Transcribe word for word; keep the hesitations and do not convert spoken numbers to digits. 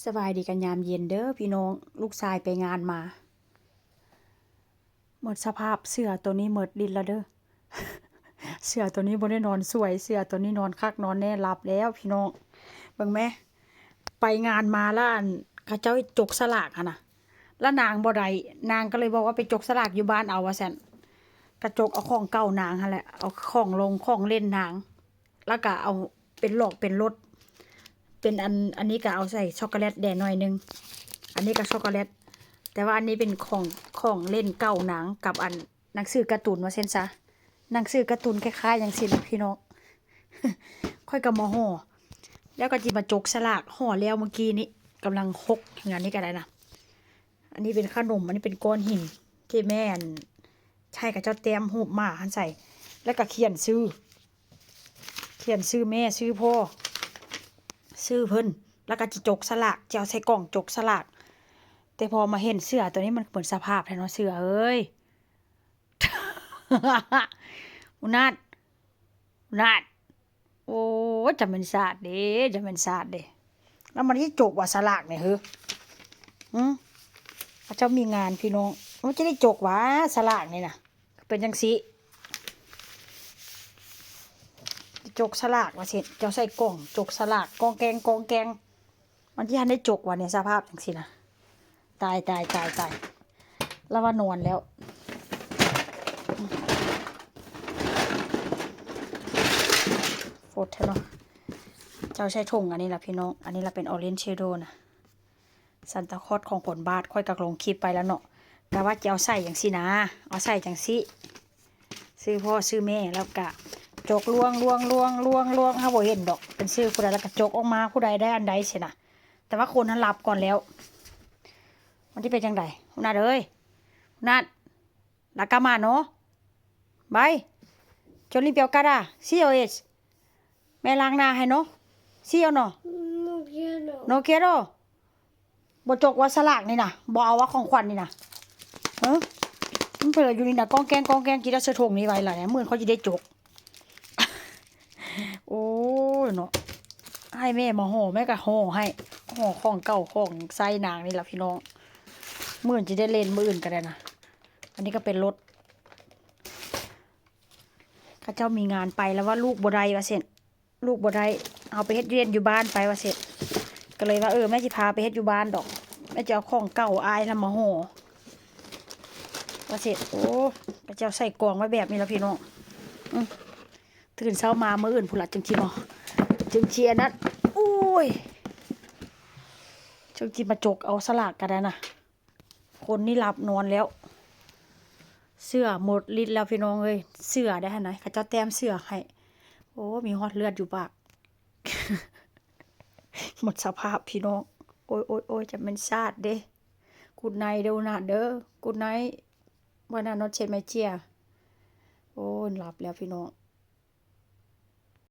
สบายดีกันยามเย็นเด้อพี่น้อง ลูกชายไปงานมา หมดสภาพ เสื้อตัวนี้หมดฤทธิ์แล้วเด้อ เสื้อตัวนี้บ่ได้นอนสวย เสื้อตัวนี้นอนคักนอนแน่ หลับแล้วพี่น้อง เบิ่งแหม ไปงานมาแล้วอัน เขาเจ้าจกสลากหั้นน่ะ แล้วนางบ่ได้ นางก็เลยบอกว่าไปจกสลากอยู่บ้านเอาว่าซั่น ก็จกเอาของเก่านางหั้นแหละ เอาของลงของเล่นนาง แล้วก็เอาเป็นหลอกเป็นรถ เป็นอัน อันนี้ก็เอาใส่ช็อกโกแลตแด่หน่อยหนึ่ง อันนี้ก็ช็อกโกแลต แต่ว่าอันนี้เป็นของ ของเล่นเก่านางกับอันหนังสือการ์ตูนว่าซั่นซะ หนังสือการ์ตูนคล้ายๆ จั่งซี้แหละพี่น้อง ข้อยก็มาห่อ แล้วก็จิมาจกสลาก ห่อแล้วเมื่อกี้นี้ กำลังหก อย่างนี้ก็ได้นะ อันนี้เป็นขนม อันนี้เป็นก้อนหิน ที่แม่อัน ใช่ เขาเจ้าแต้มรูปหมาหั้นใส่ แล้วก็เขียนชื่อ เขียนชื่อแม่ ชื่อพ่อ ชื่อเพิ่น แล้วก็จิจกสลาก จะเอาใส่กล่องจกสลาก แต่พอมาเห็นเสื้อตัวนี้มันเหมือนสภาพแท้เนาะ เสื้อเอ้ย อุนาด อุนาด โอ้ย จะแม่นซาดเด้ จะแม่นซาดเด้ แล้วมันสิจกว่าสลากนี่หือ หือ เขาเจ้ามีงานพี่น้อง มันจะได้จกว่าสลากนี่นะ เป็นจั่งซี้ จกสลากว่าซั่น เจ้าใส่กล่อง จกสลาก กองแกง กองแกง มันสิทันได้จกว่าเนี่ย สภาพจั่งซี้นะ ตาย ตาย ตาย ตาย แล้วว่านอนแล้ว โฟดเถอะเนาะ เจ้าใส่ถุงอันนี้ล่ะพี่น้อง อันนี้ล่ะเป็น Orange Shadow นะ ซานตาคลอสของคนบาด ข้อยก็ลงคลิปไปแล้วเนาะ กะว่าจะเอาใส่จั่งซี้นะ เอาใส่จั่งซี้ ชื่อพ่อชื่อแม่ แล้วกะจกล่วง ล่วง ล่วง ล่วง ล่วง เฮาบ่เห็นดอก เป็นชื่อผู้ใด แล้วกะจกออกมา ผู้ใดได้อันใดซี้นะ แต่ว่าคนนั้นหลับก่อนแล้ว มันสิเป็นจั่งใด อุนาดเอ้ย อุนาด La cama, ¿no? Vai. Yo limpio cara. ¿Sí o es? แม่ล้างหน้าให้เนาะ ¿Sí o no? No quiero. No quiero. บ่จกว่าสลากนี่นะ บ่เอาว่าของขวัญนี่นะ เออ มันเผลออยู่นี่นะ ก้องแก้ง ก้องแก้ง กินแล้วใส่ถุงนี้ไว้ล่ะเนี่ย มื้ออื่นเขาสิได้จก โอ้ยเนาะ ให้แม่มาห่อ แม่ก็ห่อให้ ห่อของเก่าของใส่นางนี่ล่ะพี่น้อง มื้ออื่นสิได้เล่น มื้ออื่นก็ได้นะ อันนี้ก็เป็นรถ เขาเจ้ามีงานไปแล้วว่าลูกบ่ได้ว่าซั่น ลูกบ่ได้ เอาไปเฮ็ดเวียกอยู่บ้านไปว่าซั่น ก็เลยว่า เออ แม่สิพาไปเฮ็ดอยู่บ้านดอก แม่จะเอาของเก่าอ้ายนำมาห่อ ว่าซั่น โอ้ เขาเจ้าใส่กล่องไว้แบบนี้แล้วพี่น้อง อืม ตื่นเช้ามามื้ออื่นพุ้นละจึงสิมา จึงสิอันนั้น โอ้ย จึงสิมาจกเอาสลากก็ได้นะ คนนี่หลับนอนแล้ว เสื้อหมดฤทธิ์แล้วพี่น้องเอ้ย เสื้อได้หั่นนะ เขาเจ้าแต้มเสื้อให้ โอ้ มีฮอดเลือดอยู่ปาก หมดสภาพพี่น้อง โอ้ย โอ้ย โอ้ย จะแม่นซาดเด้ Good night เด้อนะเด้อ Good night วันนั้นนอนเช็ดไม้เจีย โอ้ย หลับแล้วพี่น้อง